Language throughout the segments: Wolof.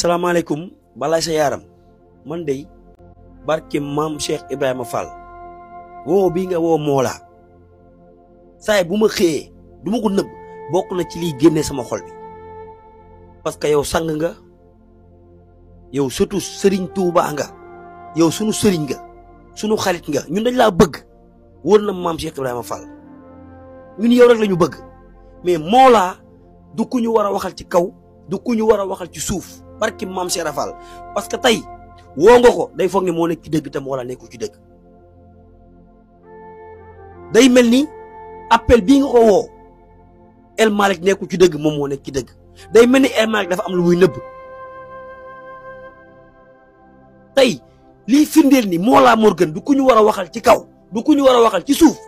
salaamaaleykum balaay sa yaaram man de barke maam Cheikh Ibrahima Fall woo bii nga woo Mollah saay bu ma xëyee du ma ko nëbb bokk na ci liy génnee sama xol bi parce que yow sang nga yow surtout Serigne Touba nga yow sunu Serigne nga sunu xarit nga ñun dañ laa bëgg wóor na maam Cheikh Ibrahima Fall ñun yow rek la ñu bëgg mais Mollah du ku ñu war a waxal ci kaw du ku ñu war a waxal ci suuf. barki maam Cheikh Rafal parce que tey woo nga ko day foog ne moo nekk ci dëgg te Mollah nekkul ci dëgg day mel ni appel bii nga ko woo El Malick nekkul ci dëgg moom moo nekk ci dëgg day mel ni El Malick dafa am lu muy nëbb tey liy firndeel ni Mollah Morgun du ku ñu war a waxal ci kaw du ku ñu war a waxal ci suuf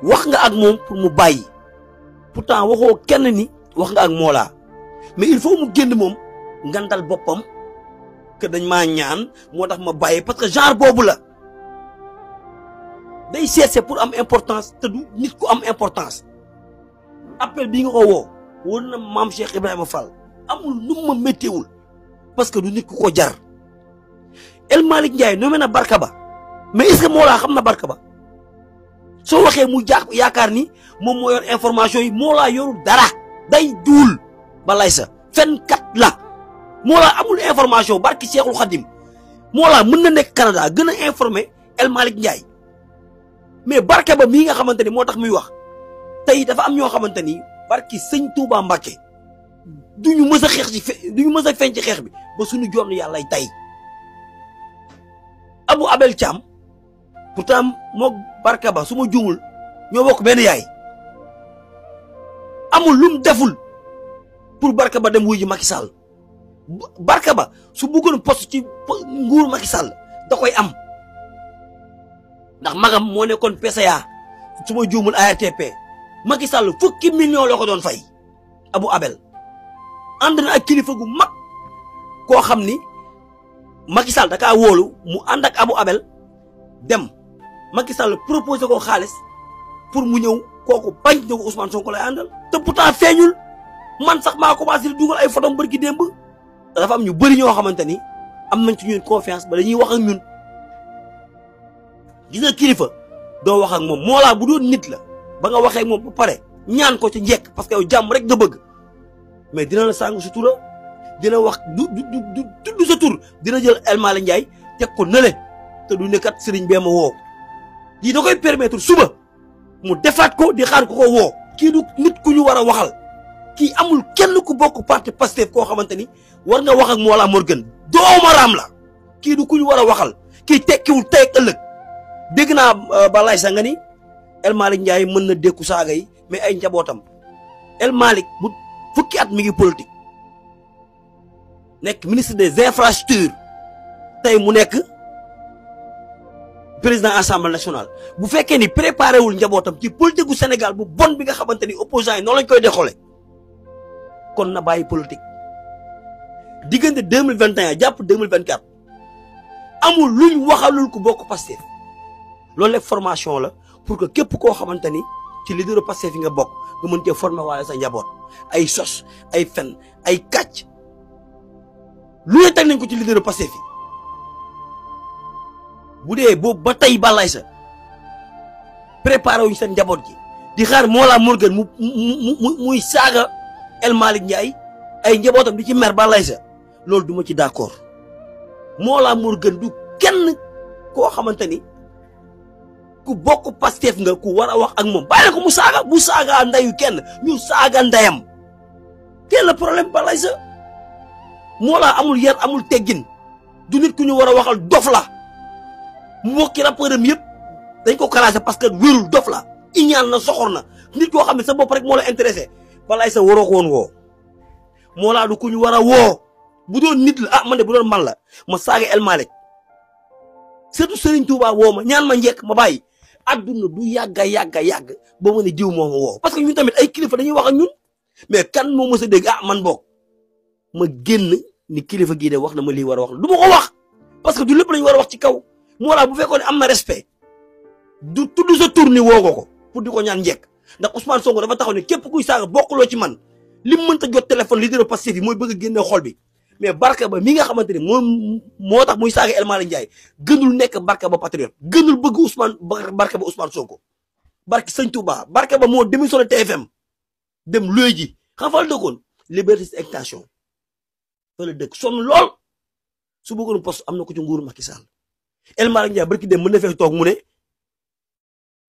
wax nga ak moom pour mu bàyyi pourtant waxoo kenn ni wax nga ak Mollah mais il faut mu génn moom ngandal boppam que dañ maa ñaan moo tax ma bàyyi parce que genre boobu la day seetse pour am importance te du nit ku am importance appel bii nga ko woo wóor na maam Cheikh Ibrahima Fall amul nu ma méttiwul parce que du nit ku ko jar El Malick Ndiaye nommé na Barka Ba mais est-ce que Mollah xam na Barka Ba soo waxee mu yaakaar ni moom moo yor information yi Mollah yorul dara day duul balay sa fenkat la Mollah amul information barki Cheikhul Khadim Mollah mën na nekk Canada gën a informé El Malick Ndiaye mais Barka Ba mii nga xamante ni moo tax muy wax tey dafa am ñoo xamante ni barki sëñ Touba Mbacké duñu mës a xeex ci duñu mës a feeñ ci xeex bi ba suñu joon yàlla tey Abou Abel Thiam pourtant moo Barka Ba su ma juumul ñoo bokk benn yaay amul lum deful pour Barka Ba dem wuy ji Macky Sall Barka Ba su bëggoon poste ci nguur Macky Sall da koy am ndax magam moo nekkoon PCA su ma juumul ARTP Macky Sall fukki million la ko doon fay Abou Abel ànd na ak kilifa gu mag koo xam ni Macky Sall da kaa wóolu mu ànd ak Abou Abel dem Macky Sall proposé ko xaalis pour mu ñëw kooku bañ na ko Ousmane Sonko lay àndal te pourtant feeñul man sax maa commencé di dugal ay photo bërki démb dafa am ñu bëri ñoo xamante ni am nañ ci ñun confiance ba dañuy wax ak ñun gis nga kilifa doo wax ak moom Mollah bu doon nit la ba nga waxee ak moom ba pare ñaan ko ci njekk parce que yow jàmm rek nga bëgg mais dina la sàng sa tura dina wax du tudd sa tur dina jël El Malick Ndiaye teg ko nële te du nekkat sëriñ bee ma woo lii da koy permettre suba mu defaat ko di xaar ko ko woo kii du nit ku ñu war a waxal kii amul kenn ku bokk parti Pastef koo xamante ni war nga wax ak Mollah Morgun doomaraam la kii du ku ñu war a waxal kii tekkiwul tey ak ëllëg dégg naa balaay sa nga ni El Malick Ndiaye mën na dékku saaga yi mais ay njabootam El Malick bu fukki at mi ngi politique nekk ministre des infrastructures tey mu nekk président assemblée nationale bu fekkee ni préparé wul njabootam ci politique gu Sénégal bu bon bi nga xamante ni opposants yi noonu lañ koy déxoole kon na bàyyi politique diggante 2021 jàpp 2024 amul luñ waxalul ku bokk Pastef loolu lépp formation la pour que képp koo xamante ni ci leader Pastef yi nga bokk nga mën cee former waaye sa njaboot ay sos ay fen ay kàcc lu ne teg nañ ko ci leader Pastef yi bu dee boobu ba tey balay sa préparé wuñ seen njaboot gi di xaar Mollah Morgun muy saaga El Malick Ndiaye ay njabootam di ci mer balay sa loolu duma ci d'accord Mollah Morgun du kenn koo xamante ni ku bokk Pastef nga ku war a wax ak moom bàyyi ko mu saaga bu saaga ndeyu kenn ñu saaga ndeyam quel problème balay sa Mollah amul yar amul teggin du nit ku ñu war a waxal dof la mu bokki rappeuram yëpp dañ ko classé parce que wérul dof la iñaan na soxor na nit koo xam ne sa bopp rek moo la intéressé balay sa waroo ko woon woo Mollah du ku ñu war a woo bu doon nit la man de bu doon man la ma saaga El Malick surtout Serigne Touba woo ma ñaan ma njekk ma bàyyi adduna du yàgg ba ma ne diw moo ma woo parce que ñun tamit ay kilifa dañuy wax ak ñun mais kan moo mës a dégg man boog ma génn ni kilifa gii de wax na ma lii war a wax du ma ko wax parce que du lépp lañu war a wax ci kaw Mollah bu fekkoon ne am na respect du tudd sa tur ni woo ko pour di ko ñaan njekk ndax Ousmane Sonko dafa taxaw ne képp kuy saaga bokkuloo ci man li mu mënta jot téléphone leader Pastef yi mooy bëgg a génne xol bi mais Barka Ba mi nga xamante ni moo tax muy saaga El Malick Ndiaye gënul nekk Barka Ba patriote gënul bëgg Ousmane Barka Ba Ousmane Sonko barke Sëñ Touba Barka Ba moo démissionné TFM dem luy ji xam fa la dëkkoon Liberté Extension fa la dëkk sonn lool su bëggoon poste am na ko ci nguuru Macky Sall El Malick Ndiaye barki dem mën na fee toog mu ne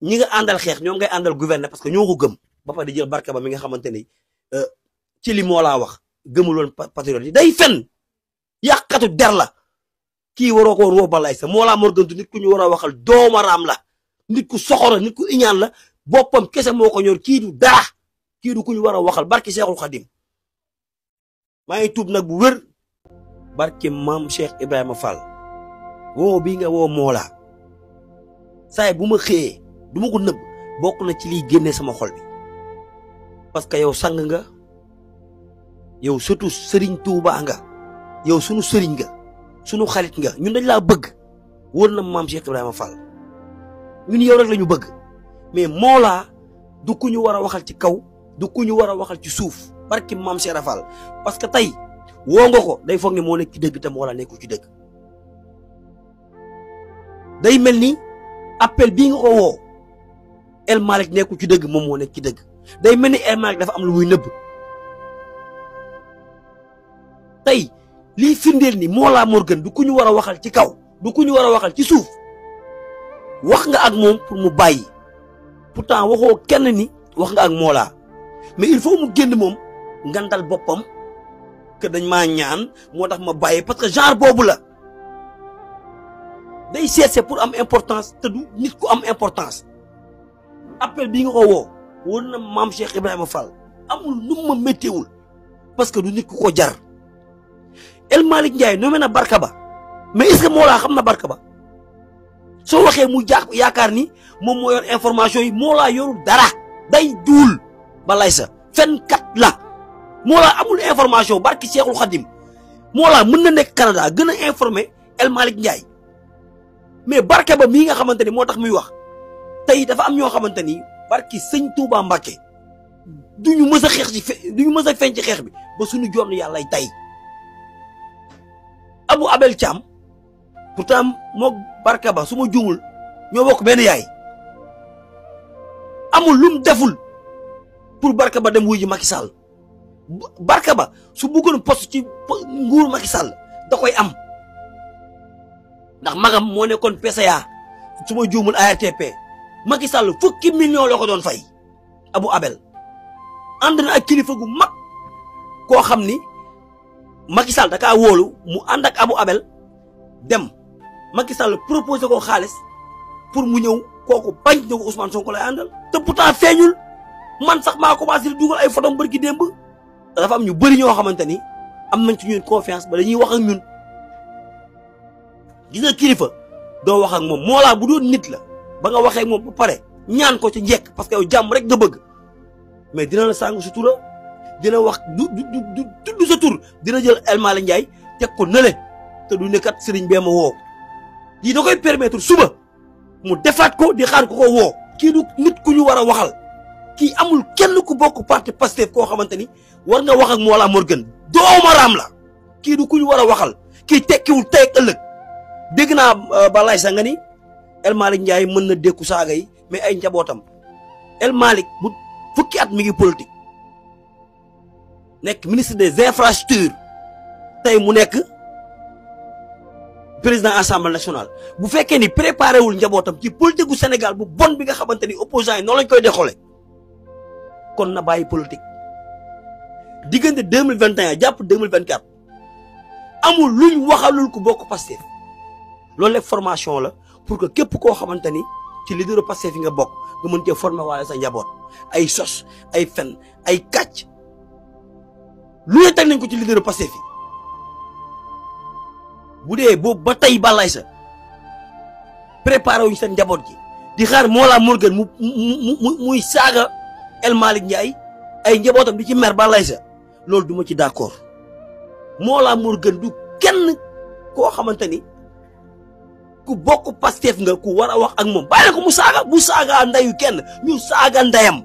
ñi nga àndal xeex ñoom ngay àndal gouverner parce que ñoo ko gëm ba pare di jël Barka Ba mi nga xamante ni ci li moo laa wax gëmul woon patriote yi day fen yàqatu der la kii waroo ko woon woo balay sa moo laa morgantu nit ku ñu war a waxal doomaraam la nit ku soxora nit ku iñaan la boppam kese moo ko ñor kii du dara kii du ku ñu war a waxal barki Cheikhul Khadim maa ngi tuub nag bu wér barki maam Cheikh Ibrahima Fall woo bii nga woo Mollah saay bu ma xëyee du ma ko nëbb bokk na ci liy génnee sama xol bi parce que yow sang nga yow surtout Serigne Touba nga yow sunu Serigne nga sunu xarit nga ñun dañ laa bëgg wóor na maam Cheikh Ibrahima Fall ñun yow rek la ñu bëgg mais Mollah du ku ñu war a waxal ci kaw du ku ñu war a waxal ci suuf barki maam Cheikh Fall parce que tey woo nga ko day foog ne moo nekk ci dëgg te Mollah nekkul ci dëgg day mel ni appel bii nga ko woo El Malick nekkul ci dëgg moom moo nekk ci dëgg day mel ni El Malick dafa am lu muy nëbb tey lii firndeel ni Mollah Morgun du ku ñu war a waxal ci kaw du ku ñu war a waxal ci suuf wax nga ak moom pour mu bàyyi pourtant waxoo kenn ni wax nga ak Mollah mais il faut mu génn moom ngandal boppam que dañ maa ñaan moo tax ma bàyyi parce que genre boobu la day seetse pour am importance te du nit ku am importance appel bii nga ko woo wóor na maam Cheikh Ibrahima Fall amul nu ma méttiwul parce que du nit ku ko jar El Malick Ndiaye nommé na Barka Ba mais est-ce que Mollah xam na Barka Ba soo waxee mu yaakaar ni moom moo yor information yi Mollah yorul dara day duul balay sa fenkat la Mollah amul information barki Cheikhul Khadim Mollah mën na nekk Canada gën a informé El Malick Ndiaye mais Barka Ba mii nga xamante ni moo tax muy wax tey dafa am ñoo xamante ni barki sëñ Touba Mbacké duñu mës a xeex ci duñu mës a feeñ ci xeex bi ba suñu joon yàlla tey Abou Abel Thiam pourtant moo Barka Ba su ma juumul ñoo bokk benn yaay amul lum deful pour Barka Ba dem wuy ji Macky Sall Barka Ba su bëggoon poste ci nguur Macky Sall da koy am ndax magam moo nekkoon PCA su ma juumul ARTP Macky Sall fukki million la ko doon fay Abou Abel ànd na ak kilifa gu mag koo xam ni Macky Sall da kaa wóolu mu ànd ak Abou Abel dem Macky Sall proposé ko xaalis pour mu ñëw kooku bañ na ko Ousmane Sonko lay àndal te pourtant feeñul man sax maa commencé di dugal ay photo bërki démb dafa am ñu bëri ñoo xamante ni am nañ ci ñun confiance ba dañuy wax ak ñun gis nga kilifa doo wax ak moom Mollah bu doon nit la ba nga waxee ak moom ba pare ñaan ko ci njekk parce que yow jàmm rek nga bëgg mais dina la sàng su tura dina wax du tudd sa tur dina jël El Malick Ndiaye teg ko nële te du nekkat sëriñ bee ma woo lii da koy permettre suba mu defaat ko di xaar ko ko woo kii du nit ku ñu war a waxal kii amul kenn ku bokk parti Pastef koo xamante ni war nga wax ak Mollah Morgun doomaraam la kii du ku ñu war a waxal kii tekkiwul tey ak ëllëg dégg naa balay sa nga ni El Malick Ndiaye mën na dékku saaga yi mais ay njabootam El Malick bu fukki at mi ngi politique nekk ministre des infrastructures tey mu nekk président assemblée nationale bu fekkee ni préparé wul njabootam ci politique gu Sénégal bu bon bi nga xamante ni opposants yi noonu lañ koy déxoole kon na bàyyi politique diggante 2021 jàpp 2024 amul luñ waxalul ku bokk Pastef loolu lépp formation la pour que képp koo xamante ni ci leader Pastef yi nga bokk nga mën cee former waale sa njaboot ay sos ay fen ay kàcc lu ne teg nañ ko ci leader Pastef yi bu dee boobu ba tey balay sa préparé wuñ seen njaboot gi di xaar Mollah Morgun muy saaga El Malick Ndiaye ay njabootam di ci mer balay sa loolu duma ci d'accord Mollah Morgun du kenn koo xamante ni ku bokk Pastef nga ku war a wax ak moom bàyyi ko mu saaga bu saaga ndeyu kenn ñu saaga ndeyam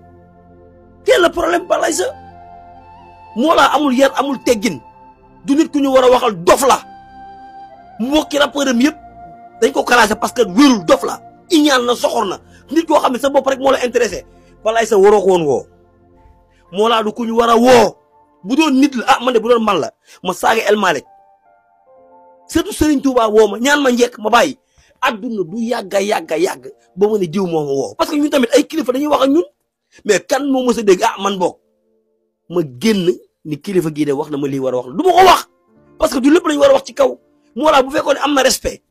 kenn la problème balay sa Mollah amul yar amul teggin du nit ku ñu war a waxal dof la mbokki rappeuram yëpp dañ ko classé parce que wérul dof la iñaan na soxor na nit koo xam ne sa bopp rek moo la intéressé balay sa waroo ko woon woo moo laa du ku ñu war a woo bu doon nit la man de bu doon man la ma saaga El Malick surtout Serigne Touba woo ma ñaan ma njekk ma bàyyi adduna du yàgg ba ma ne diw moo ma woo parce que ñun tamit ay kilifa dañuy wax ak ñun mais kan moo mës a dégg man boog ma génn ni kilifa gii de wax na ma lii war a wax du ma ko wax parce que du lépp lañu war a wax ci kaw moo laa bu fekkoon ne am na respect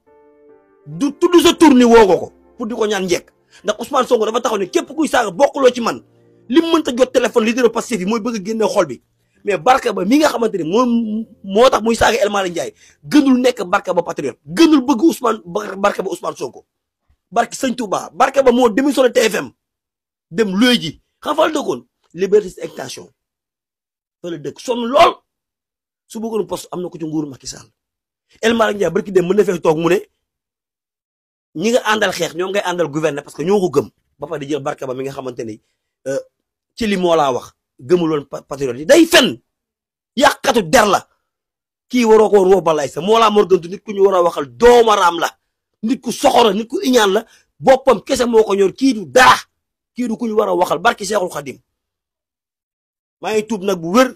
du tudd sa tur ni woo ko pour di ko ñaan njekk ndax Ousmane Sonko dafa taxaw ne képp kuy saaga bokkuloo ci man li mu mënta jot téléphone leader Pastef yi mooy bëgg a génne xol bi mais Barka Ba mi nga xamante ne moo tax muy saaga El Malick Ndiaye gënul nekk Barka Ba patriote gënul bëgg Barka Ba Ousmane Sonko barke Sëñ Touba Barka Ba moo démissionné TFM dem luy ji xam fa la dëkkoon Liberté Extension fa la dëkk sonn lool su bëggoon poste am na ko ci nguuru Macky Sall El Malick Ndiaye barki dem mën na fee toog mu ne ñi nga àndal xeex ñoom ngay àndal gouverner parce que ñoo ko gëm ba pare di jël Barka Ba mi nga xamante ni ci li moo laa wax gëmul woon patriote yi day fen yàqatu der la kii waroo ko woon woo balay sa moo laa morgantu nit ku ñu war a waxal doomaraam la nit ku soxora nit ku iñaan la boppam kese moo ko ñor kii du dara kii du ku ñu war a waxal barki Seexul Xadim maa ngi tuub nag bu wér